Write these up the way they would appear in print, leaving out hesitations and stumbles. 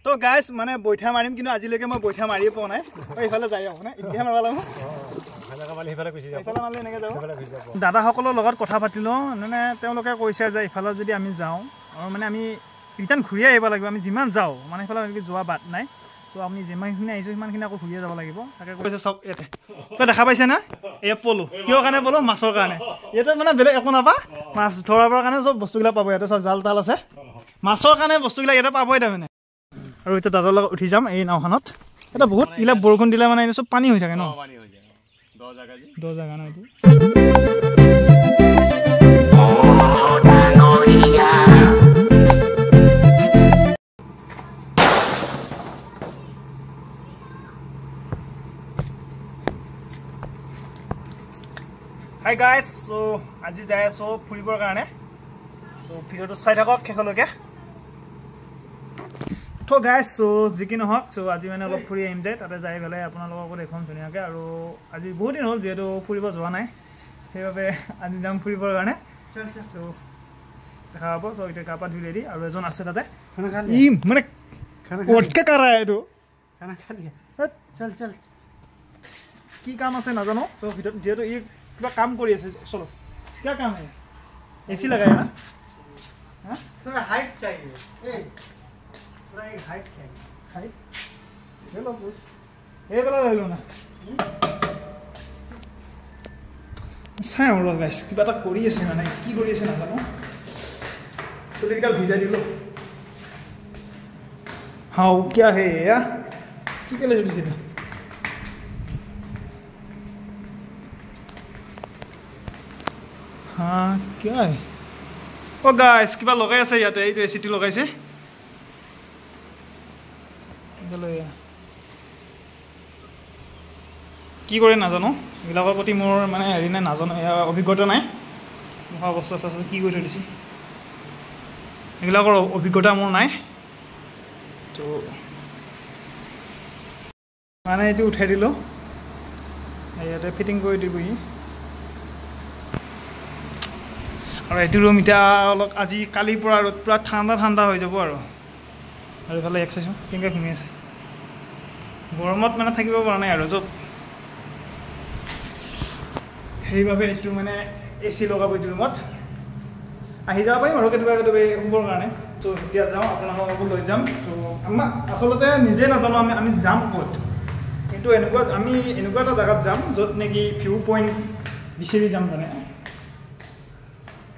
তো গাইছ মানে বৈঠা মাৰিম, কিন্তু আজিলৈকে মই বৈঠা মাৰিয়ে পোৱা নাই। এইফালে যাই আহোঁ নে এতিয়া মাৰিব লাগিব, এইফালে মাৰিলে এনেকৈ যাব। দাদাসকলৰ লগত কথা পাতিলোঁ, মানে তেওঁলোকে কৈছে যে ইফালে যদি আমি যাওঁ আৰু মানে আমি ৰিটাৰ্ণ ঘূৰি আহিব লাগিব। আমি যিমান যাওঁ মানে সেইফালে যোৱা বাট নাই। চ' আমি যিমানখিনি আহিছোঁ সিমানখিনি আকৌ ঘূৰিয়ে যাব লাগিব। তাকে কৈছে। চাওক ইয়াতে কিবা দেখা পাইছে না, এয়া পলো। কিয় কাৰণে পলো? মাছৰ কাৰণে। ইয়াতে মানে বেলেগ একো নাপা, মাছ ধৰাবৰ কাৰণে চব বস্তুবিলাক পাব ইয়াতে। চাওক জাল তাল আছে, মাছৰ কাৰণে বস্তুবিলাক ইয়াতে পাবই তাৰমানে। আৰু এতিয়া দাদাৰ লগত উঠি যাম এই নাওখনত। এটা বহুত এইবিলাক বৰষুণ দিলে মানে চব পানী হৈ থাকে ন, দ জেগা ন এইটো। হাই গাইজ, চ' আজি যাই আছোঁ ফুৰিবৰ কাৰণে। চ' ভিডিঅ'টো চাই থাকক শেষলৈকে। তো গাইজ, চ' যি কি নহওক, চ' আজি মানে অলপ ফুৰি আহিম যায়, তাতে যাই পেলাই আপোনালোককো দেখুৱাম ধুনীয়াকৈ। আৰু আজি বহুত দিন হ'ল যিহেতু ফুৰিব যোৱা নাই, সেইবাবে আজি যাম ফুৰিবৰ কাৰণে। চ' দেখা পাব। চ' এতিয়া গা পা ধুই ৰেডি, আৰু এজন আছে তাতে। ই মানে এইটো কি কাম আছে নাজানো। চ' ভিতৰত যিহেতু ই কিবা কাম কৰি আছে, চলো কিয় কাম है, এচি লগাই না। थोड़ा हाइट चाहिए, ए थोड़ा एक हाइट चाहिए। हाइट ले लो बस, এই বেলা লৈ লো না। চাই আৰু গাইছ কিবা এটা কৰি আছে, মানে কি কৰি আছে নাজানো। চুলিকেইডাল ভিজাই দিলোঁ। হাও কিয়া হে এয়া কি কেলে চলিছে এতিয়া? হা কিয় অ' গাইছ কিবা লগাই আছে ইয়াতে, এইটো এ চিটো লগাইছে। কি কৰে নাজানো, এইবিলাকৰ প্ৰতি মোৰ মানে হেৰি নাই, নাজানো, ইয়াৰ অভিজ্ঞতা নাই। মুখা অৱস্থা চাচোন কি কৰি থৈ দিছে, এইবিলাকৰ অভিজ্ঞতা মোৰ নাই। ত' মানে এইটো উঠাই দিলোঁ, ইয়াতে ফিটিং কৰি দিবহি। আৰু এইটো ৰুম এতিয়া অলপ আজি কালিৰ পৰা ৰ'দ পূৰা ঠাণ্ডা ঠাণ্ডা হৈ যাব। আৰু আৰু এইফালে এক চাইছোঁ কেনেকৈ ঘুমি আছে, গৰমত মানে থাকিব পৰা নাই আৰু য'ত, সেইবাবে এইটো মানে এ চি লগাব এইটো ৰুমত। আহি যাব পাৰিম আৰু কেতিয়াবা কেতিয়াবা শুবৰ কাৰণে। ত' এতিয়া যাওঁ, আপোনালোককো লৈ যাম। ত' আমাক আচলতে নিজে নাজানো আমি যাম ক'ত, কিন্তু এনেকুৱা আমি এনেকুৱা এটা জেগাত যাম য'ত নেকি ভিউ পইণ্ট বিচাৰি যাম মানে।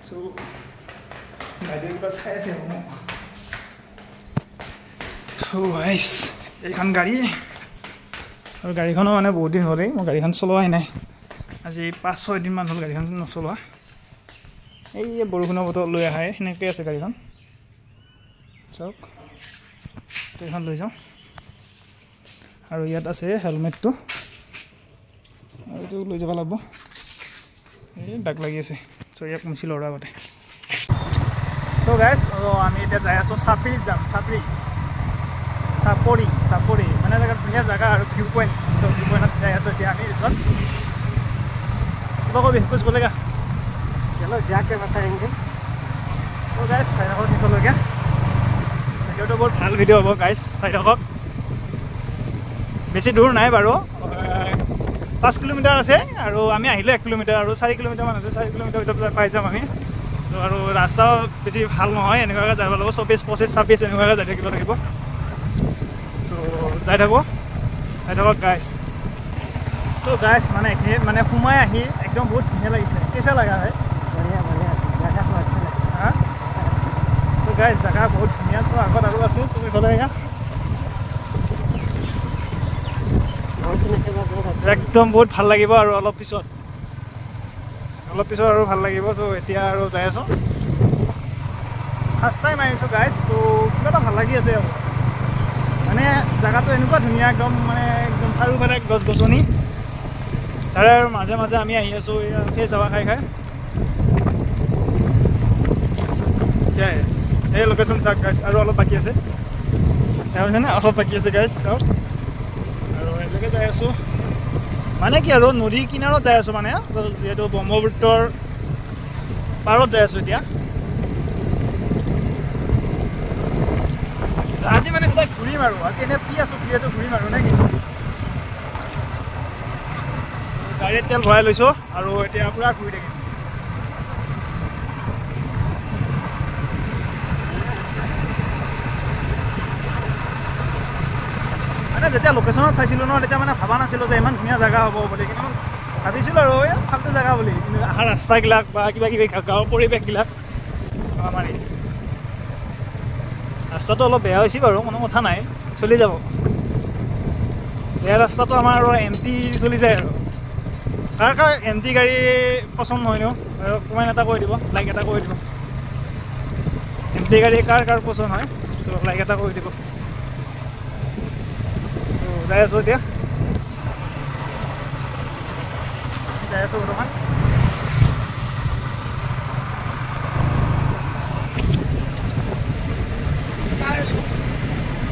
চ' বাইদেউ কিবা চাই আছে মোক। চ' এইখন গাড়ী, আৰু গাড়ীখনো মানে বহুত দিন হ'লেই মই গাড়ীখন চলোৱাই নাই, আজি 5-6 দিনমান হ'ল গাড়ীখন নচলোৱা। এই বৰষুণৰ বতৰত লৈ আহে সেনেকৈ আছে গাড়ীখন। চাওক এইখন লৈ যাওঁ। আৰু ইয়াত আছে হেলমেটটো, এইটো লৈ যাব লাগিব। এই দাগ লাগি আছে, চ' ইয়াক মুচি লওঁ আগতে। ত' গাইজ আমি এতিয়া যাই আছোঁ চাপৰিত যাম, চাপৰি চাপৰি চাপৰি মানে জেগাত ধুনীয়া জেগা আৰু ভিউ পইণ্ট। চ' ভিউ পইণ্টত যাই আছোঁ এতিয়া আমি। এজন কিবা কবি কুছ बोलेगा? चलो जाके बताएंगे। ত' গাইজ চাই থাকক শেষলৈকে, ভিডিঅ'টো বহুত ভাল ভিডিঅ' হ'ব গাইজ, চাই থাকক। বেছি দূৰ নাই বাৰু, 5 কিলোমিটাৰ আছে আৰু আমি আহিলোঁ 1 কিলোমিটাৰ, আৰু 4 কিলোমিটাৰমান আছে। 4 কিলোমিটাৰ ভিতৰত পাই যাম আমি। আৰু ৰাস্তাও বেছি ভাল নহয়, এনেকুৱাকৈ যাব লাগিব। 24, 25, 26 এনেকুৱাকৈ যাই থাকিব লাগিব। চ' যাই থাকোঁ, চাই থাকক গাইজ। ত' গাইজ মানে এইখিনি মানে সোমাই আহি একদম বহুত ধুনীয়া লাগিছে। কেঁচা লগা হয় ত' গাইজ জেগা বহুত ধুনীয়া। চ' আগত আৰু আছে, চ' এইফালে একদম বহুত ভাল লাগিব। আৰু অলপ পিছত আৰু ভাল লাগিব। চ' এতিয়া আৰু যাই আছোঁ, ফাৰ্ষ্ট টাইম আহিছোঁ গাইজ। চ' কিবা এটা ভাল লাগি আছে আৰু মানে জেগাটো এনেকুৱা ধুনীয়া একদম, মানে একদম চাৰিওফালে গছ গছনি, তাৰে আৰু মাজে মাজে আমি আহি আছোঁ সেই জেগা খাই খাই। এই লোকেশ্যন চাওক গাইজ, আৰু অলপ বাকী আছে, দেখা পাইছেনে? অলপ বাকী আছে গাইজ, চাওক। আৰু এনেকৈ যাই আছোঁ, মানে কি আৰু নদীৰ কিনাৰত যাই আছোঁ, মানে যিহেতু ব্ৰহ্মপুত্ৰৰ পাৰত যাই আছোঁ এতিয়া। আজি মানে গোটেই ঘূৰিম আৰু, আজি এনেই ফ্ৰী আছোঁ, ফ্ৰীটো ঘূৰিম আৰু নে কি। গাড়ীত তেল ভৰাই লৈছোঁ আৰু এতিয়া পূৰা ঘূৰি থাকিম। মানে যেতিয়া লোকেশ্যনত চাইছিলোঁ ন, তেতিয়া মানে ভবা নাছিলোঁ যে ইমান ধুনীয়া জেগা হ'ব বুলি, কিন্তু ভাবিছিলোঁ আৰু এই ফাল্টু জেগা বুলি। কিন্তু অহা ৰাস্তাবিলাক বা কিবা কিবি গাঁৱৰ পৰিৱেশবিলাক, আমাৰ ৰাস্তাটো অলপ বেয়া হৈছে বাৰু, কোনো কথা নাই, চলি যাব। বেয়া ৰাস্তাটো আমাৰ আৰু এম টি চলি যায় আৰু। কাৰ কাৰ এম টি গাড়ী পচন্দ নহয় ন, আৰু কমেণ্ট এটা কৰি দিব, লাইক এটা কৰি দিব। এম টি গাড়ী কাৰ কাৰ পচন্দ হয়, চ' লাইক এটা কৰি দিব। চ' যাই আছোঁ এতিয়া, যাই আছোঁ বৰ্তমান।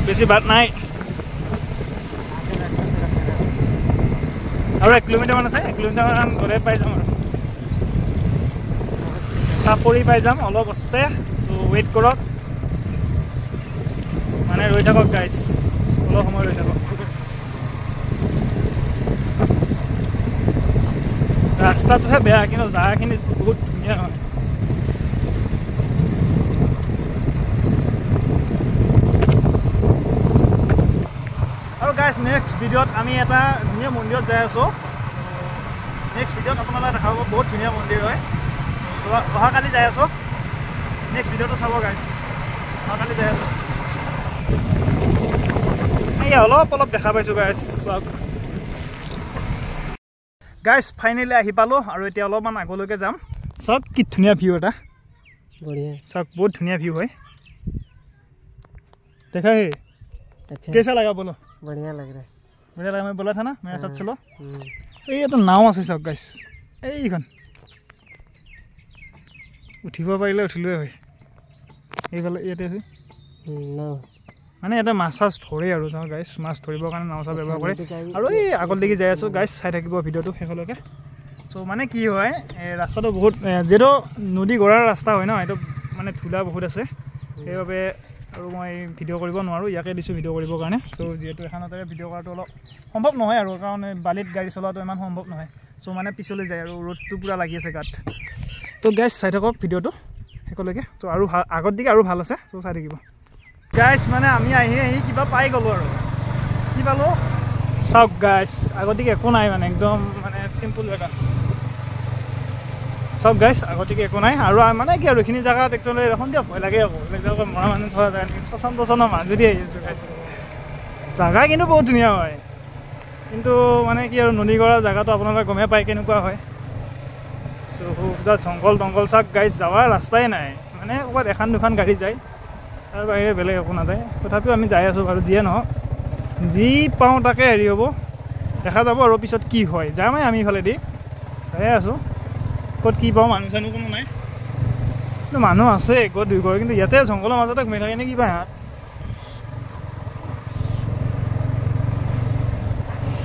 বেছি বাট নাই আৰু 1 কিলোমিটাৰমান আছে, 1 কিলোমিটাৰমান গ'লে পাই যাম আৰু চাপৰি পাই যাম অলপ আছে। চ' ৱেইট কৰক, মানে ৰৈ থাকক গাইজ, অলপ সময় ৰৈ থাকক। ৰাস্তাটোহে বেয়া, কিন্তু জেগাখিনি বহুত ধুনীয়া হয়। আৰু গাইজ নেক্সট ভিডিঅ'ত আমি এটা ধুনীয়া মন্দিৰত যাই আছোঁ। নেক্সট ভিডিঅ'ত আপোনালোকে দেখা পাব, বহুত ধুনীয়া মন্দিৰ হয়। অহাকালি যাই আছোঁ, নেক্সট ভিডিঅ'টো চাব গাইজ, অহাকালি যাই আছোঁ। এইয়া অলপ অলপ দেখা পাইছোঁ গাইজ, চাওক গাইজ। ফাইনেলি আহি পালোঁ আৰু এতিয়া অলপমান আগলৈকে যাম। চাওক কি ধুনীয়া ভিউ এটা, চাওক বহুত ধুনীয়া ভিউ হয়। দেখা হে कैसा लगा बोलो? बढ़िया लग रहा है। बढ़िया लगा, मैं बोला था ना मेरे साथ चलो। এই এটা নাও আছে চাওক গাইজ, এইখন উঠিব পাৰিলে উঠিলোৱে হয়। এইফালে ইয়াতে আছে মানে ইয়াতে মাছ চাছ ধৰে আৰু। চাওঁ গাইজ, মাছ ধৰিবৰ কাৰণে নাও চাও ব্যৱহাৰ কৰে। আৰু এই আগত দেখি যাই আছোঁ গাইজ, চাই থাকিব ভিডিঅ'টো শেষলৈকে। চ' মানে কি হয়, এই ৰাস্তাটো বহুত যিহেতু নদী গড়াৰ ৰাস্তা হয় ন, এইটো মানে ধূলা বহুত আছে, সেইবাবে আৰু মই ভিডিঅ' কৰিব নোৱাৰোঁ, ইয়াকে দিছোঁ ভিডিঅ' কৰিবৰ কাৰণে। চ' যিহেতু এখনতে ভিডিঅ' কৰাটো অলপ সম্ভৱ নহয় আৰু, কাৰণ বালিত গাড়ী চলোৱাটো ইমান সম্ভৱ নহয়। চ' মানে পিছলৈ যায় আৰু ৰ'দটো পূৰা লাগি আছে গাত। তো গাইজ চাই থাকক ভিডিঅ'টো শেষলৈকে। চ' আৰু ভাল আগত দিকে আৰু ভাল আছে, চ' চাই থাকিব গাইজ। মানে আমি আহি আহি কিবা পাই গ'লোঁ আৰু, কি পালোঁ চাওক গাইজ। আগত দিকে একো নাই, মানে একদম মানে চিম্পুল জেগা। চাওক গাইজ, আগতিকে একো নাই আৰু মানে কি আৰু এইখিনি জেগাত একচুৱেলি এখন দিয়ক ভয় লাগে আকৌ, এইবিলাক জেগা মৰা মানুহ থকা জেগা নেকি, শ্মশান তশানৰ মাজেদি আহি আছোঁ গাইজ। জেগা কিন্তু বহুত ধুনীয়া হয়, কিন্তু মানে কি আৰু নদী গড়া জেগাটো আপোনালোকে গমেই পায় কেনেকুৱা হয়। চ' জাষ্ট জংঘল তংঘল চাওক গাইজ, যোৱা ৰাস্তাই নাই, মানে ক'ৰবাত এখন দুখন গাড়ী যায়, তাৰ বাহিৰে বেলেগ একো নাযায়। তথাপিও আমি যাই আছোঁ বাৰু, যিয়ে নহওক যি পাওঁ তাকে হেৰি হ'ব, দেখা যাব আৰু পিছত কি হয়। যামেই আমি ইফালেদি যায়ে আছোঁ, ক'ত কি পাওঁ। মানুহ চানুহ কোনো নাই, কিন্তু মানুহ আছে ক'ত দুই ঘৰ, কিন্তু ইয়াতে জংঘলৰ মাজতে ঘূমি থাকে নে কিবা।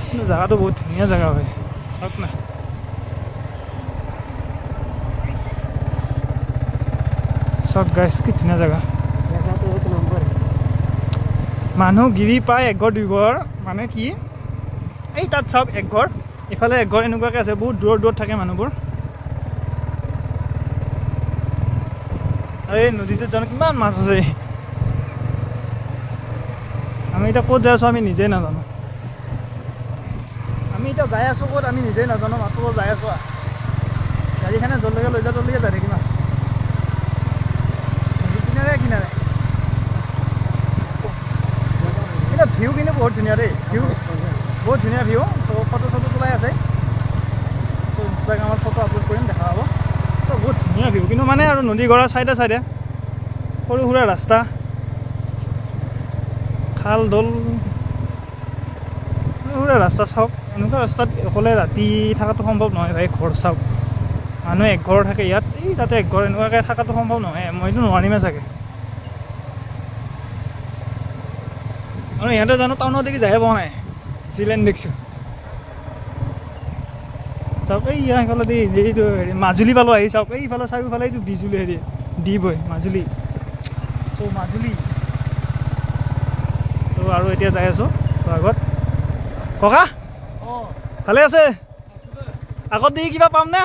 কিন্তু জেগাটো বহুত ধুনীয়া জেগা হয়, চাওক না। চাওক গাইজ কি ধুনীয়া জেগা, মানুহ গিৰি পায় একঘৰ দুইঘৰ, মানে কি এই তাত চাওক একঘৰ, ইফালে একঘৰ, এনেকুৱাকৈ আছে। বহুত দূৰত দূৰত থাকে মানুহবোৰ। আৰু এই নদীটোত জানো কিমান মাছ আছে। আমি এতিয়া ক'ত যাই আছোঁ আমি নিজেই নাজানো। আমি এতিয়া যাই আছোঁ ক'ত আমি নিজেই নাজানো, মাত্ৰ যাই আছোঁ। গাড়ীখনে য'লৈকে লৈ যায় ত'লৈকে যাই থাকিম আৰু, কিনাৰে কিনাৰে। কিন্তু ভিউ কিন্তু বহুত ধুনীয়া দেই, ভিউ বহুত ধুনীয়া ভিউ। চ' ফটো চটো তোলাই আছে, চ' ইনষ্টাগ্ৰামত ফটো আপলোড কৰিম, দেখা পাব। চ' বহুত ধুনীয়া ভিউ কিন্তু, মানে আৰু নদী গড়াৰ চাইডে চাইডে সৰু সুৰা ৰাস্তা, খাল দল, সৰু সুৰা ৰাস্তা। চাওক এনেকুৱা ৰাস্তাত অকলে ৰাতি থকাটো সম্ভৱ নহয় ভাই। ঘৰ চাওক, মানুহ একঘৰ থাকে ইয়াত, এই তাতে একঘৰ, এনেকুৱাকৈ থকাটো সম্ভৱ নহয়, মইতো নোৱাৰিমেই চাগে। আৰু ইহঁতে জানো টাউনত দেখি যায়ে পোৱা নাই, জিলেন দেখিছোঁ। চাওক এই সেইফালেদি এইটো হেৰি মাজুলী পালোঁ আহি। চাওক এইফালে চাৰিওফালে এইটো বিজুলী হেৰি দ্বীপ হয় মাজুলী। চ' মাজুলী আৰু এতিয়া যাই আছোঁ। চ' আগত ককা ভালে আছে? আগত দি কিবা পাম নে?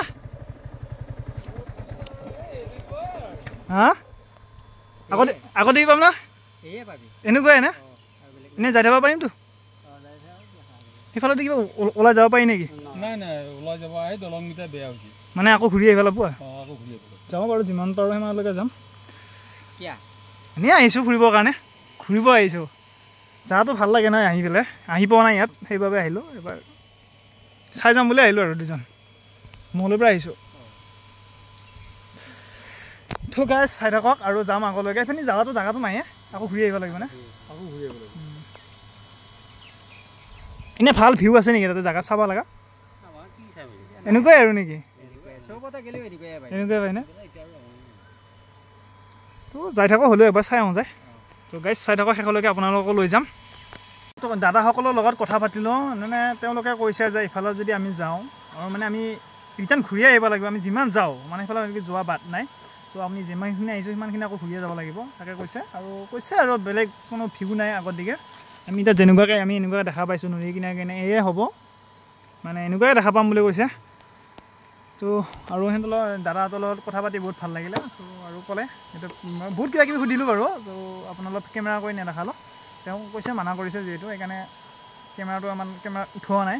হা, আগত আগত দি পাম না? এনেকুৱাই না? এনেই যাই থাকিব পাৰিমতো? সেইফালে কিবা ওলাই যাব পাৰি নেকি? নাই নাই, ওলাই যাব, এই দলংকেইটা বেয়া হৈছে। মানে আকৌ ঘূৰি আহিব লাগিব? আকৌ ঘূৰি আহিব। যাওঁ বাৰু, যিমান পাৰোঁ সিমানলৈকে যাম। এনেই আহিছোঁ ফুৰিবৰ কাৰণে, ঘূৰিব আহিছোঁ। যাটো ভাল লাগে নহয় আহি পেলাই, আহি পোৱা নাই ইয়াত, সেইবাবে আহিলোঁ। এবাৰ চাই যাম বুলি আহিলোঁ আৰু দুজন মঙলদৈৰ পৰা আহিছোঁ। তো গাইজ চাই থাকক আৰু যাম আগলৈকে। এইখিনি যাৱাটো জেগাটো নাহে, আকৌ ঘূৰি আহিব লাগিব নে? আকৌ ঘূৰি আহিব লাগিব। এনেই ভাল ভিউ আছে নেকি তাতে জেগা চাব লগা? এনেকুৱাই আৰু নেকি? এনেকুৱাই পাই নে? তো যাই থাকোঁ, হ'লেও এবাৰ চাই আহোঁ যায়। তো গাইজ চাই থাকক শেষলৈকে, আপোনালোকো লৈ যাম। তো দাদাসকলৰ লগত কথা পাতিলোঁ, মানে তেওঁলোকে কৈছে যে ইফালে যদি আমি যাওঁ আৰু মানে আমি ৰিটাৰ্ণ ঘূৰি আহিব লাগিব। আমি যিমান যাওঁ মানে সেইফালে এনেকৈ যোৱা বাট নাই। চ' আমি যিমানখিনি আহিছোঁ সিমানখিনি আকৌ ঘূৰিয়ে যাব লাগিব, তাকে কৈছে। আৰু কৈছে আৰু বেলেগ কোনো ভিউ নাই আগত দিকে। আমি এতিয়া যেনেকুৱাকৈ আমি এনেকুৱাকৈ দেখা পাইছোঁ নদী কিনাৰে কিনে, এয়ে হ'ব, মানে এনেকুৱাই দেখা পাম বুলি কৈছে। ত' আৰু সিহঁতৰ লগত, দাদাহঁতৰ লগত কথা পাতি বহুত ভাল লাগিলে। চ' আৰু ক'লে সেইটো বহুত কিবা কিবি সুধিলোঁ বাৰু। চ' আপোনালোক কেমেৰা কৰি নেদেখালোঁ, তেওঁ কৈছে মানা কৰিছে যিহেতু, সেইকাৰণে কেমেৰাটো ইমান কেমেৰা উঠোৱা নাই।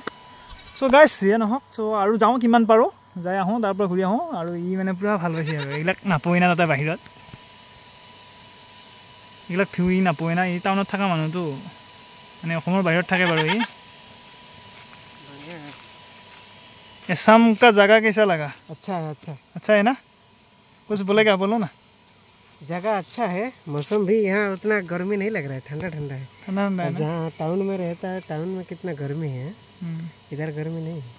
চ' গাইজ যিয়ে নহওক, চ' আৰু যাওঁ কিমান পাৰোঁ, যাই আহোঁ, তাৰ পৰা ঘূৰি আহোঁ। আৰু ই মানে পূৰা ভাল পাইছে আৰু এইবিলাক নাপয় না তাতে বাহিৰত, এইবিলাক ভিউ ই নাপয় না। ই টাউনত থকা মানুহটো, মানে অসমৰ বাহিৰত থাকে বাৰু ই। असम का जगह कैसा लगा? अच्छा है। अच्छा अच्छा है ना? कुछ बोलेगा? बोलो ना। जगह अच्छा है, मौसम भी यहाँ उतना गर्मी नहीं लग रहा है, ठंडा ठंडा है। ठंडा ठंडा है। जहाँ टाउन में रहता है, टाउन में कितना गर्मी है, इधर गर्मी नहीं है।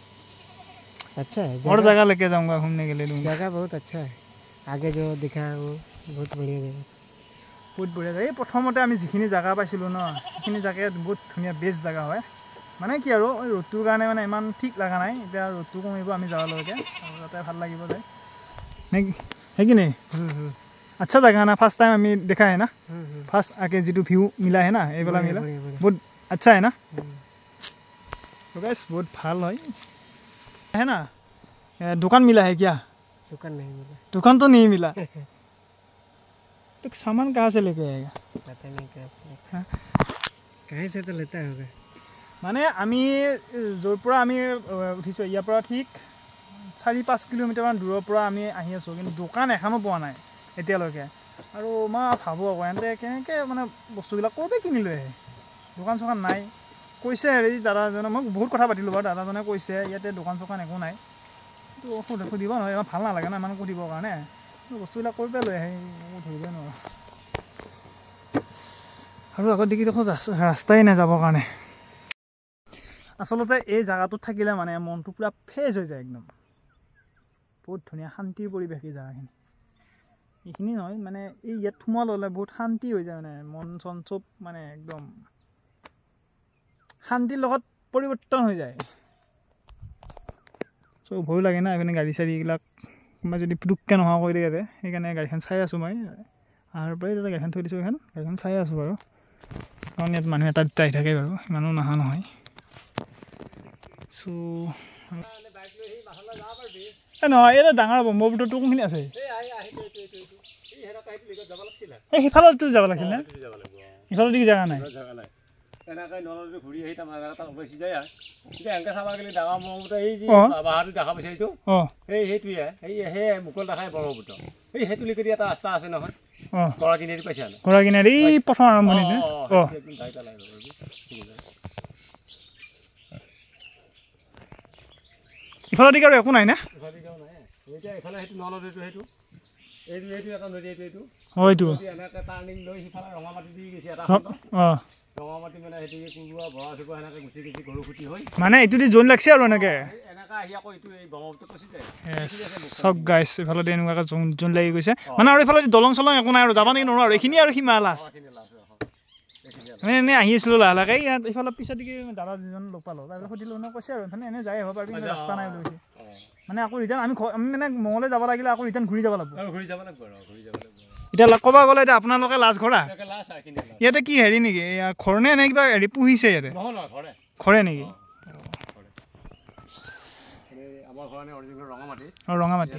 अच्छा है। और जगह लेके जाऊंगा घूमने के लिए। जगह बहुत अच्छा है, आगे जो दिखा है वो बहुत बढ़िया जगह, বহুত বঢ়িয়া জেগা। এই প্ৰথমতে আমি যিখিনি জেগা পাইছিলোঁ ন, সেইখিনি জেগা বহুত ধুনীয়া, বেষ্ট জেগা হয়। মানে কি আৰু এই ৰ'দটোৰ কাৰণে মানে ইমান ঠিক লগা নাই। এতিয়া ৰ'দটো কমিব আমি যোৱালৈকে, আৰু তাতে ভাল লাগিব যায় নে সেইখিনি। अच्छा जगह ना, फर्स्ट टाइम আমি দেখা है ना, फर्स्ट आके যিটো ভিউ मिला है ना, এইবিলাক मिला बहुत अच्छा है ना। तो गाइस बहुत ভাল হয় है ना। दुकान मिला है क्या? दुकान नहीं मिला। दुकान तो नहीं मिला। तो सामान कहाँ से लेके आएगा? पता नहीं क्या, कहीं से तो लेता होगा। মানে আমি য'ৰ পৰা আমি উঠিছোঁ ইয়াৰ পৰা ঠিক 4-5 কিলোমিটাৰমান দূৰৰ পৰা আমি আহি আছোঁ, কিন্তু দোকান এখনো পোৱা নাই এতিয়ালৈকে। আৰু মই ভাবোঁ আকৌ এহেঁতে কেনেকৈ মানে বস্তুবিলাক ক'ৰ পৰা কিনি লৈ আহে, দোকান চোকান নাই কৈছে। হেৰি দাদাজনে, মই বহুত কথা পাতিলোঁ বাৰু, দাদাজনে কৈছে ইয়াতে দোকান চোকান একো নাই। তো সুধিব নহয়, ইমান ভাল নালাগে ন ইমান সুধিবৰ কাৰণে। বস্তুবিলাক ক'ৰ পৰা লৈ আহে মই ধৰিবই নোৱাৰোঁ। আৰু আগত দেখি দেখোঁ ৰাস্তাই নাই যাবৰ কাৰণে। আচলতে এই জেগাটোত থাকিলে মানে মনটো পূৰা ফ্ৰেছ হৈ যায় একদম। বহুত ধুনীয়া শান্তিৰ পৰিৱেশ এই জেগাখিনি। এইখিনি নহয় মানে এই ইয়াত সোমোৱা ল'লে বহুত শান্তি হৈ যায়, মানে মন চন চব মানে একদম শান্তিৰ লগত পৰিৱৰ্তন হৈ যায়। চ' ভয়ো লাগে না এইপিনে গাড়ী চাড়ী এইবিলাক কোনোবা যদি পুটুককৈ নোহোৱা কৰি দিয়ে ইয়াতে, সেইকাৰণে গাড়ীখন চাই আছোঁ মই। অহাৰ পৰাই তাতে গাড়ীখন থৈ দিছোঁ, এইখন গাড়ীখন চাই আছোঁ বাৰু, কাৰণ ইয়াত মানুহ এটা দুটা আহি থাকে বাৰু, ইমানো নহা নহয়। চ' নহয়, এই ডাঙৰ ব্ৰহ্মপুত্ৰটো কোনখিনি আছে? এই সিফালতো যাব লাগিছিল নে? সিফালৰ দিকে জেগা নাই। প্ৰথম আৰম্ভণি। ইফালৰ দিকে আৰু একো নাই না? মানে এইটো দি জোন লাগছে আৰু এনেকে চব গাইছ এইফালেদি এনেকুৱাকে জোন লাগি গৈছে মানে। আৰু এইফালেদি দলং চলং একো নাই আৰু যাব নেকি নোৱাৰো আৰু এইখিনি আৰু সীমা লাষ্ট। মানে এনেই আহি আছিলোঁ লাহে লাহে ইয়াত এইফালে পিছত দিকে দাদা যিজন লগ পালোঁ, তাৰপিছত সুধিলোঁ, মানে কৈছে আৰু এইফালে এনেই যাই আহিব পাৰিবি কিন্তু ৰাস্তা নাই বুলি কৈছে। মানে আকৌ ৰিটাৰ্ণ আমি মানে মঙলে যাব লাগিলে আকৌ ৰিটাৰ্ণ ঘূৰি যাব লাগিব। এতিয়া ক'ব গ'লে এতিয়া আপোনালোকে লাজ ঘৰা ইয়াতে কি হেৰি নেকি ঘৰ নে নে কিবা হেৰি পুহিছে ইয়াতে ঘৰে নেকি ৰঙামাটি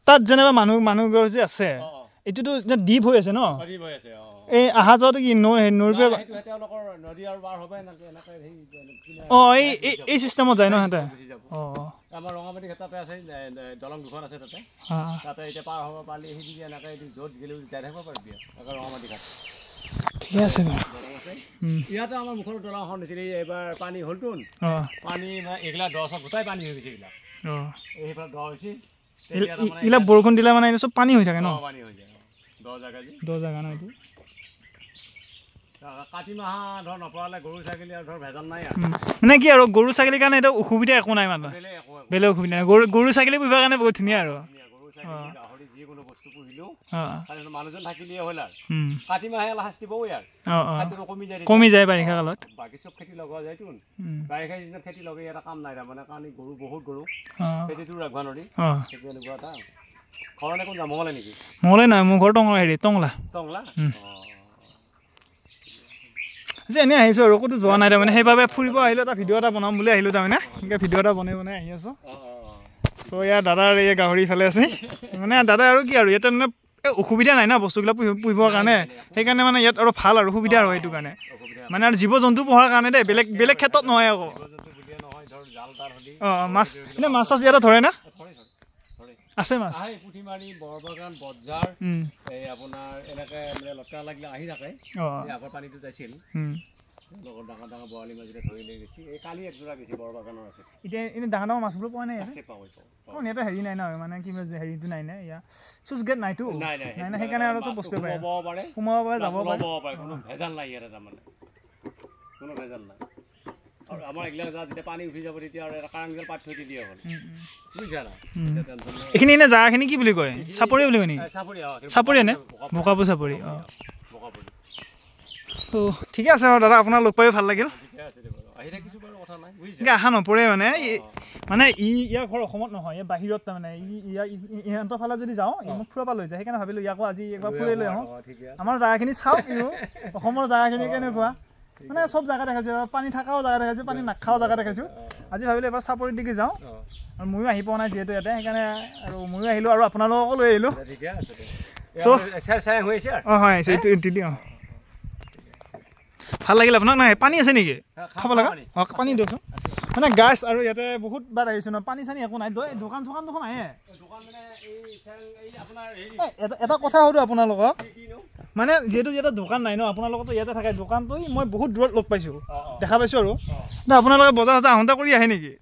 তাত যেনিবা মানুহ মানুহ যে আছে এইটোতো দ্বীপ হৈ আছে ন এই অহা যোৱাটো কি নৈৰ পৰা অঁ এই চিষ্টেমত যায় ন সিহঁতে অঁ আমাৰ ৰঙামাটি তাতে আছে দলং দুখন আছে তাতে তাতে এতিয়া পাৰ হ'ব পাৰিলে সেই এনেকৈ য'ত গ'লেও যাই থাকিব পাৰিবি ৰঙামাটি ঘাট ঠিকে আছে বাৰু ইয়াতে আমাৰ মুখৰ দলং এখন দিছিল এইবাৰ পানী হ'লতোন পানী মানে এইগিলা দ চব গোটাই পানী হৈ গৈছে এইগিলা এইফালে দ হৈছে এইবিলাক বৰষুণ দিলে মানে চব পানী হৈ থাকে ন পানী হৈ যায় দ জেগা যে দ জেগা ন এইটো কাতি মাহ ধৰ নপৰালে গৰু ছাগলী আৰু ধৰ ভেজাল নাই আৰু মানে কি আৰু গৰু ছাগলীৰ কাৰণে এতিয়া অসুবিধা একো নাই মানে বেলেগ অসুবিধা নাই গৰু গৰু ছাগলী পুহিবৰ কাৰণে বহুত ধুনীয়া আৰু গৰু ছাগলী গাহৰি যিকোনো বস্তু পুহিলেও মানুহজন থাকিলেই হ'ল আৰু কাতি মাহে শাস্তি পাব আৰু খেতিটো কমি যায় কমি যায় বাৰিষা কালত বাকী চব খেতি লগোৱা যায়তোন বাৰিষা চিজনত খেতি লগাই এটা কাম নাই তাৰমানে কাৰণ গৰু বহুত গৰু খেতিটো ৰাখবা নোৱাৰি সেইটো এনেকুৱা এটা ঘৰনে কোন মঙলে নেকি মঙলে নহয় মোৰ ঘৰ টংলা হেৰি টংলা টংলা যে এনেই আহিছোঁ আৰু ক'তো যোৱা নাই তাৰমানে সেইবাবে ফুৰিব আহিলোঁ এটা ভিডিঅ' এটা বনাম বুলি আহিলোঁ তাৰমানে এনেকৈ ভিডিঅ' এটা বনাই বনাই আহি আছোঁ চ' ইয়াৰ দাদাৰ এই গাহৰি ইফালে আছে মানে দাদা আৰু কি আৰু ইয়াতে মানে অসুবিধা নাই না বস্তুবিলাক পুহিবৰ কাৰণে সেইকাৰণে মানে ইয়াত আৰু ভাল আৰু সুবিধা হয় সেইটো কাৰণে মানে আৰু জীৱ জন্তু পোহাৰ কাৰণে দেই বেলেগ বেলেগ ক্ষেত্ৰত নহয় আকৌ অঁ মাছ এনেই মাছ চাছ ইয়াতে ধৰে না আছে মাছ পুঠিমাৰি বৰবাগান বজাৰ এই আপোনাৰ এনেকৈ মানে লটকা লাগিলে আহি থাকে আগৰ পানীটো যাইছিল লগত ডাঙৰ ডাঙৰ বৰালি মাছ যেতিয়া ধৰি লৈ গৈছে এই কালি একযোৰা গৈছে বৰবাগানৰ আছে এতিয়া এনেই ডাঙৰ ডাঙৰ মাছবোৰ পোৱা নাই আছে পাওঁ অঁ ইয়াতে হেৰি নাই ন মানে কি হেৰিটো নাই নাই ইয়াৰ চুইচ গেট নাইতো নাই নাই নাই সেইকাৰণে আৰু চব বস্তু পায় সোমাব পাৰে সোমাব পাৰে যাব পাৰে কোনো ভেজাল নাই ইয়াতে তাৰমানে কোনো ভেজাল নাই আৰু আমাৰ এইগিলা যেতিয়া পানী উঠি যাব তেতিয়া আৰু এটা কাৰেং জাল পাতি থৈ দিয়ে হ'ল বুজিছা না এইখিনি এনে জেগাখিনি কি বুলি কয় চাপৰি বুলি কয় নেকি চাপৰি চাপৰি নে বোকাপুৰ চাপৰি অঁ তো ঠিকে আছে বাৰু দাদা আপোনাক লগ পায়ো ভাল লাগিল এনেকৈ আশা নপৰে মানে মানে ই ইয়াৰ ঘৰ অসমত নহয় ইয়াৰ বাহিৰত তাৰমানে ইয়াৰ ইহঁতৰ ফালে যদি যাওঁ ই মোক ফুৰাব লৈ যায় সেইকাৰণে ভাবিলোঁ ইয়াকো আজি একবাৰ ফুৰাই লৈ আহোঁ আমাৰ জেগাখিনি চাওক ইও অসমৰ জেগাখিনি কেনেকুৱা মানে চব জেগা দেখাইছোঁ পানী থকাও জেগা দেখাইছোঁ পানী নাখাও জেগা দেখাইছোঁ আজি ভাবিলোঁ এবাৰ চাপৰিৰ দিশে যাওঁ আৰু ময়ো আহি পোৱা নাই যিহেতু ইয়াতে সেইকাৰণে আৰু ময়ো আহিলোঁ আৰু আপোনালোককো লৈ আহিলোঁ অঁ হয় এইটো দি অঁ ভাল লাগিল আপোনাক নাই পানী আছে নেকি খাব লগা অঁ পানী দিয়কচোন মানে গাছ আৰু ইয়াতে বহুত বাৰ আহিছোঁ ন পানী চানী একো নাই দোকান চোকান দেখোন আহে এটা কথা সুধো আপোনালোকক মানে যিহেতু ইয়াতে দোকান নাই ন আপোনালোকতো ইয়াতে থাকে দোকানটো মই বহুত দূৰত লগ পাইছোঁ দেখা পাইছোঁ আৰু ন আপোনালোকে বজাৰ চজাৰ আহোঁতে কৰি আহে নেকি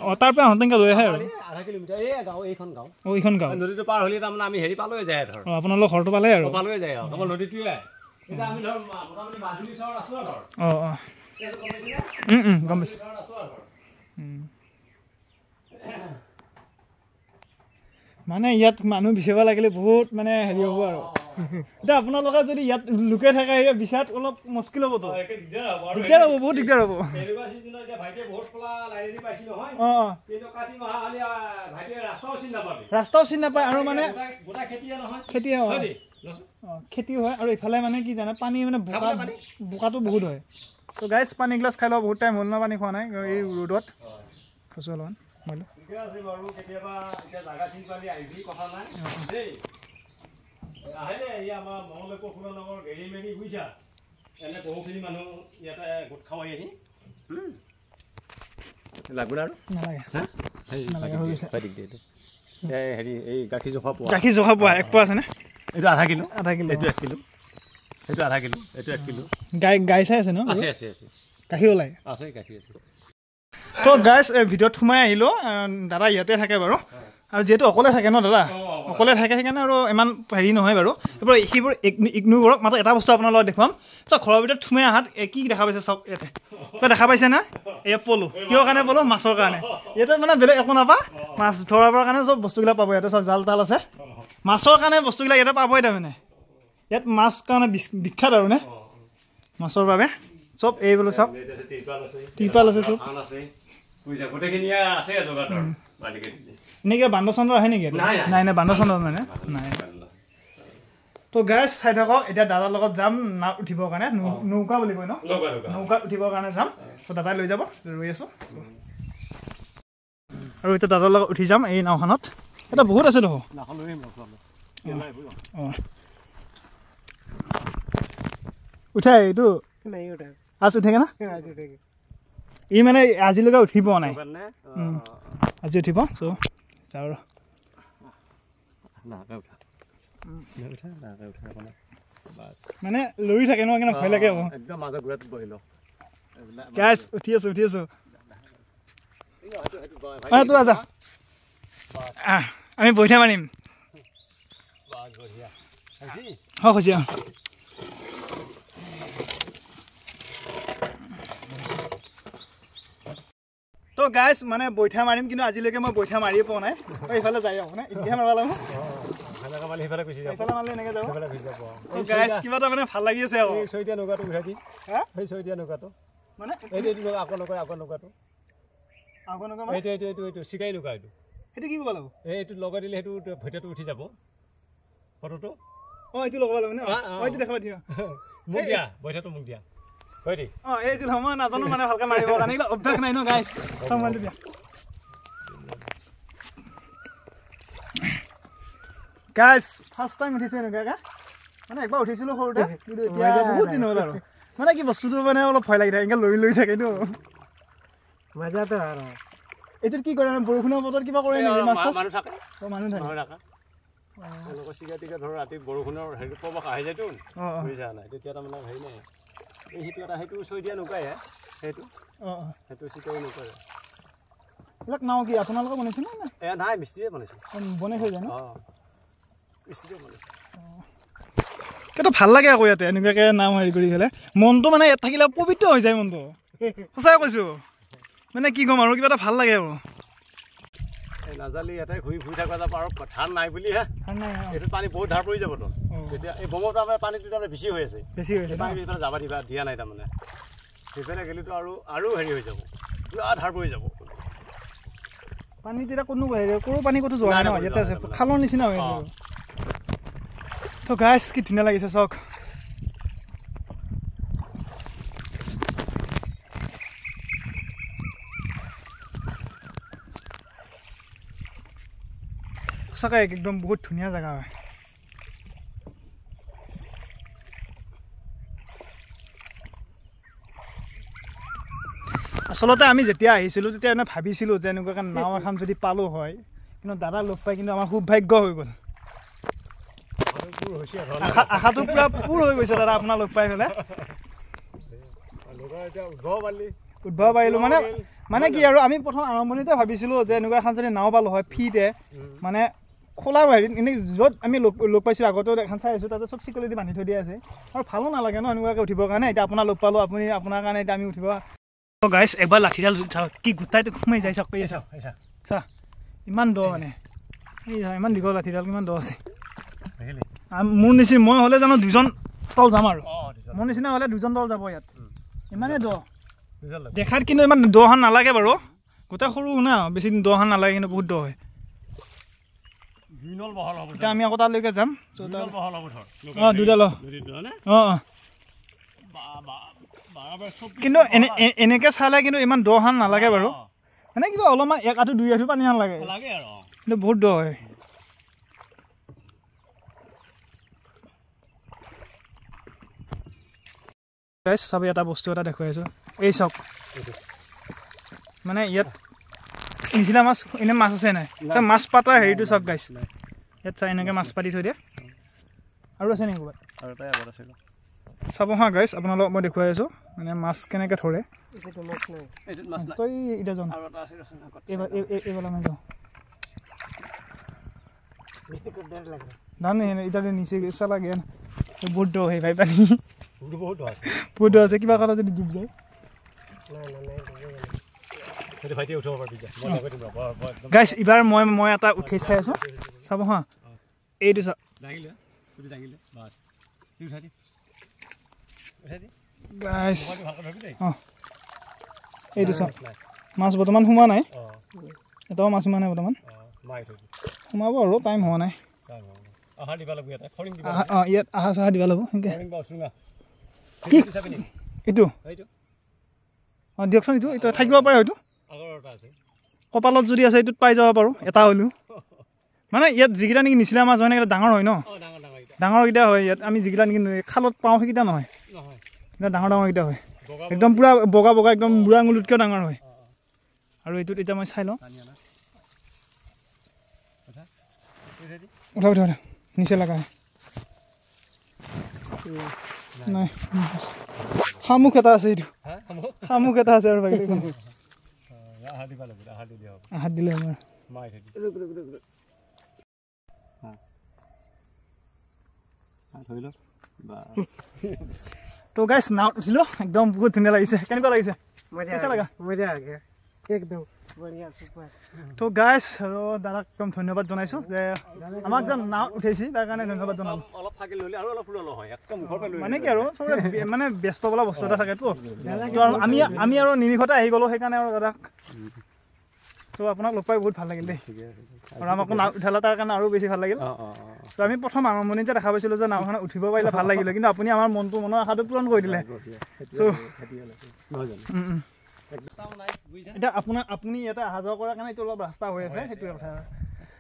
অঁ তাৰ পৰা আহোঁতে লৈ আহে আৰু অঁ এইখন গাঁও অঁ আপোনালোকৰ ঘৰটো পালে আৰু অঁ অঁ গম পাইছোঁ মানে ইয়াত মানুহ বিচাৰিব লাগিলে বহুত মানে হেৰি হ'ব আৰু এতিয়া আপোনালোকে যদি ইয়াত লুকাই থাকে বিচাৰাত অলপ মুস্কিল হ'বতো দিগদাৰ হ'ব বহুত দিগদাৰ হ'ব অঁ ৰাস্তাও চিনি নাপায় আৰু মানে খেতি অঁ খেতি হয় আৰু ইফালে মানে কি জানে পানী মানে বোকা বোকাটো বহুত হয় ত' গাইজ পানী গিলাচ খাই লওঁ বহুত টাইম হ'ল ন পানী খোৱা নাই এই ৰ'দত খাইছোঁ অলপমান গাখীৰ জোখা পোৱা এক পোৱা আছেনে এইটো আধা কিলো আধা কিলো এইটো 1 কিলো এইটো আধা কিলো এইটো 1 কিলো গাই গাই চাই আছে ন আছে আছে আছে গাখীৰ ওলাই আছে গাখীৰ আছে তো গাইজ ভিডিঅ'ত সোমাই আহিলোঁ দাদা ইয়াতে থাকে বাৰু আৰু যিহেতু অকলে থাকে ন দাদা, অকলে থাকে সেইকাৰণে আৰু ইমান হেৰি নহয় বাৰু। এইবোৰ সেইবোৰ ইগনোৰ কৰক। মাত্ৰ এটা বস্তু আপোনালোকক দেখুৱাম। চাওক ঘৰৰ ভিতৰত সোমাই অহাত কি দেখা পাইছে চাওক, ইয়াতে কিবা দেখা পাইছে না? এয়া পলো। কিয় কাৰণে পলো? মাছৰ কাৰণে। ইয়াতে মানে বেলেগ একো নাপা, মাছ ধৰাবৰ কাৰণে চব বস্তুবিলাক পাব ইয়াতে। চাওক জাল তাল আছে, মাছৰ কাৰণে বস্তুবিলাক ইয়াতে পাবই। তাৰমানে ইয়াত মাছ কাৰণে বিখ্যাত আৰু নে মাছৰ বাবে চব। এই বোলো চাওক ত্ৰিপাল আছে চব। এনেকৈ বান্দৰ চান্দৰ আহে নেকি? নাই নাই, বান্দৰ চান্দৰ নাই নাই। তো গাইজ চাই থাকক, এতিয়া দাদাৰ লগত যাম নাৱত উঠিবৰ কাৰণে। নৌকা বুলি কয় ন, নৌকাত উঠিবৰ কাৰণে যাম। চ' দাদাই লৈ যাব, ৰৈ আছোঁ। আৰু এতিয়া দাদাৰ লগত উঠি যাম এই নাওখনত। এটা বহুত আছে দেখোন। অঁ উঠাই এইটো আজ উঠেগে না? ই মানে আজিলৈকে উঠি পোৱা নাই, আজি উঠিব। চ' যাওঁ আৰু। মানে লৰি থাকে ন, সেইকাৰণে ভয় লাগে আকৌ। গাইজ উঠি আছো, উঠি আছো। তোৰ আজা আমি বৈঠা মাৰিম। খুচি তো গাইজ মানে বৈঠা মাৰিম, কিন্তু আজিলৈকে মই বৈঠা মাৰিয়ে পোৱা নাই। এইফালে যাই আহোঁ নে এতিয়া মাৰিব লাগিব। কিবা এটা মানে ভাল লাগি আছে। সেইটো কি কৰিব লাগিব? এইটো লগাই দিলে সেইটো ভৈটাটো উঠি যাব ফটোটো। অঁ এইটো লগাব লাগিব নে? অঁ এইটো দেখাব দিয়া, মোক দিয়া বৈঠাটো, মোক দিয়া। অঁ এইটো মই নাজানো মানে ভালকৈ মাৰিবৰ কাৰণে, এইবিলাক অভ্যাস নাই ন গাইজ। মোবাইলটো দিয়া গাইজ, ফাৰ্ষ্ট টাইম উঠিছোঁ এনেকুৱাকৈ। মানে একবাৰ উঠিছিলোঁ সৰুতে, কিন্তু এতিয়া বহুত দিন হ'ল আৰু। মানে কি বস্তুটো মানে অলপ ভয় লাগি থাকে, এনেকৈ লৰি লৰি থাকেতো। মজাটো আৰু এইটোত কি কৰে? বৰষুণৰ বতৰত কিবা কৰে নেকি? মাছ মানুহ থাকে, মানুহ থাকে। তেওঁলোকৰ চিগা টিকা ধৰ ৰাতি বৰষুণৰ হেৰি প্ৰৱাহ আহি যায়তো, বুজিছা নাই? তেতিয়া তাৰমানে হেৰি নাই। এই সেইটো এটা, সেইটো চৈ দিয়া নৌকাই, সেইটো সেইটো চিকাৰী নৌকাই। এইবিলাক নাও কি আপোনালোকে বনাইছে নে? এ নাই, মিস্ত্ৰীয়ে বনাইছে। বনাই থৈ যায় ন? অঁ মিস্ত্ৰীয়ে বনাইছে। কিন্তু ভাল লাগে আকৌ ইয়াতে এনেকুৱাকৈ নাও হেৰি কৰি পেলাই। মনটো মানে ইয়াত থাকিলে পবিত্ৰ হৈ যায় মনটো, সঁচাই কৈছোঁ। মানে কি ক'ম আৰু, কিবা এটা ভাল লাগে আৰু। নাজালি ইয়াতে ঘূৰি ফুৰি থকা যাব আৰু ধান নাই বুলিহে। এইটো পানী বহুত ধাৰ পৰি যাবতো তেতিয়া। এই বমত তাৰমানে পানীটো তাৰমানে বেছি হৈ আছে, বেছি হৈছে পানী। সেইফালে যাব দিবা দিয়া নাই তাৰমানে। সেইফালে গ'লেতো আৰু আৰু হেৰি হৈ যাব, পূৰা ধাৰ পৰি যাব পানী। তেতিয়া কোনো হেৰি ক'ৰো পানী ক'তো যোৱা নাই, ইয়াতে আছে, খালৰ নিচিনা হৈ আছে। তো গাইজ কি ধুনীয়া লাগিছে চাওক। সঁচাকৈ একদম বহুত ধুনীয়া জেগা হয়। আচলতে আমি যেতিয়া আহিছিলোঁ তেতিয়া মানে ভাবিছিলোঁ যে এনেকুৱাকৈ নাও এখন যদি পালোঁ হয়, কিন্তু দাদা লগ পাই কিন্তু আমাৰ সৌভাগ্য হৈ গ'ল। আশাটো পূৰা পূৰ হৈ গৈছে দাদা আপোনাৰ লগ পাই পেলাই। উদ্ভৱ পাৰিলোঁ মানে, মানে কি আৰু আমি প্ৰথম আৰম্ভণিতে ভাবিছিলোঁ যে এনেকুৱা এখন যদি নাও পালোঁ হয় ফ্ৰীতে, মানে খোলা হেৰিত এনেই য'ত আমি লগ পাইছিলোঁ আগতেও এখন চাই আছোঁ, তাতে চব চিকলি দি বান্ধি থৈ দিয়া আছে আৰু ভালো নালাগে ন এনেকুৱাকৈ উঠিবৰ কাৰণে। এতিয়া আপোনাৰ লগ পালোঁ, আপুনি আপোনাৰ কাৰণে এতিয়া আমি উঠিব। গাইজ একবাৰ লাঠিডাল চাওক কি গোটাইটো সোমাই যায় চাওক, চা ইমান দ, মানে এই ইমান দীঘল লাঠিডাল কিমান দ আছে। মোৰ নিচিনা মই হ'লে জানো দুজন তল যাম আৰু, মোৰ নিচিনা হ'লে দুজন তল যাব ইয়াত, ইমানেই দ। দেখাত কিন্তু ইমান দখন নালাগে বাৰু, গোটেই সৰু না, বেছি দখন নালাগে কিন্তু বহুত দ হয়। এতিয়া আমি আকৌ তালৈকে যাম। অঁ দুডাল, অঁ অঁ কিন্তু এনে এনেকৈ চালে কিন্তু ইমান দহান নালাগে বাৰু, মানে কিবা অলপমান এক আঁঠু দুই আঁঠু পানী লাগে, কিন্তু বহুত দ হয়। চাব এটা বস্তু এটা দেখুৱাই আছোঁ, এই চাওক, মানে ইয়াত নিচিনা মাছ এনে মাছ আছে নাই, মাছ পাতা হেৰিটো চাওক গাইছ, ইয়াত চাই এনেকৈ মাছ পাতি থৈ দিয়ে। আৰু আছে নেকি ক'ৰবাত? চাব হা গাইছ, আপোনালোকক মই দেখুৱাই আছোঁ মানে মাছ কেনেকৈ ধৰে। তই এতিয়া যাওঁ, এইবাৰ আমি যাওঁ। डर लग रहा। डर नहीं है, इधर नीचे चला गया ना, बहुत डर है भाई, पानी বহুত দ আছে, বহুত দ আছে, কিবা কৰা যদি ডুব যায়। গাইছ এইবাৰ মই এটা উঠাই চাই আছোঁ, চাব হা, এইটো চাওক গাইছ। অঁ এইটো চাওক, মাছ বৰ্তমান সোমোৱা নাই, এটাও মাছ সোমোৱা নাই বৰ্তমান, সোমাব আৰু টাইম হোৱা নাই। অঁ ইয়াত আহা চাহা দিব লাগিব সেনেকৈ। কি এইটো? অঁ দিয়কচোন, এইটো এইটো থাকিব পাৰে, হয়তো কপালত যদি আছে এইটোত পাই যাব পাৰোঁ এটা হ'লেও। মানে ইয়াত যিকেইটা নেকি নিচিলা মাছ হয় সেইকেইটা ডাঙৰ হয় ন, ডাঙৰকেইটা হয় ইয়াত। আমি যিকেইটা নেকি খালত পাওঁ সেইকেইটা নহয়, ডাঙৰ ডাঙৰকেইটা হয়, একদম পূৰা বগা বগা, একদম বুঢ়া আঙুলিতকৈও ডাঙৰ হয়। আৰু এইটোত এতিয়া মই চাই লওঁ। উঠা উঠা উঠা, নিচে লগা নাই, শামুক এটা আছে, এইটো শামুক এটা আছে। আৰু বাকী আহাৰ দিলে আমাৰ তো গাইছ নাৱত উঠিলোঁ, একদম বহুত ধুনীয়া লাগিছে। কেনেকুৱা লাগিছে? মজা আ গয়া একদম বঢ়িয়া সুপাৰ। তো গাইছ আৰু দাদাক একদম ধন্যবাদ জনাইছোঁ যে আমাক যে নাৱত উঠাইছে, তাৰ কাৰণে ধন্যবাদ জনালোঁ। অলপ থাকিল হ'লে আৰু অলপ ফুৰালো হয়, একদম মুখৰ পৰা লৈ মানে কি আৰু চবৰে মানে ব্যস্ত বোলা বস্তু এটা থাকেতো, আমি আমি আৰু নিমিষতে আহি গ'লোঁ, সেইকাৰণে আৰু দাদাক ত' আপোনাক লগ পাই বহুত ভাল লাগিল দেই, আৰু আমাকো নাও উঠালে তাৰ কাৰণে আৰু বেছি ভাল লাগিল। ত' আমি প্ৰথম আৰম্ভণিতে দেখা পাইছিলোঁ যে নাওখনত উঠিব পাৰিলে ভাল লাগিলে, কিন্তু আপুনি আমাৰ মনটো মনৰ আশাটো পূৰণ কৰি দিলে। চ' এতিয়া আপুনি ইয়াতে অহা যোৱা কৰাৰ কাৰণে এইটো অলপ ৰাস্তা হৈ আছে, সেইটোৱে কথা।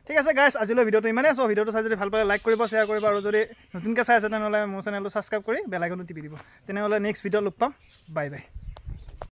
ঠিক আছে গাইছ, আজিলৈ ভিডিঅ'টো ইমানেই। চ' ভিডিঅ'টো চাই যদি ভাল পালে লাইক কৰিব, শ্বেয়াৰ কৰিব, আৰু যদি নতুনকৈ চাই আছে তেনেহ'লে মোৰ চেনেলটো ছাবস্ক্ৰাইব কৰি বেল আইকনটো টিপি দিব। তেনেহ'লে নেক্সট ভিডিঅ' লগ পাম, বাই বাই।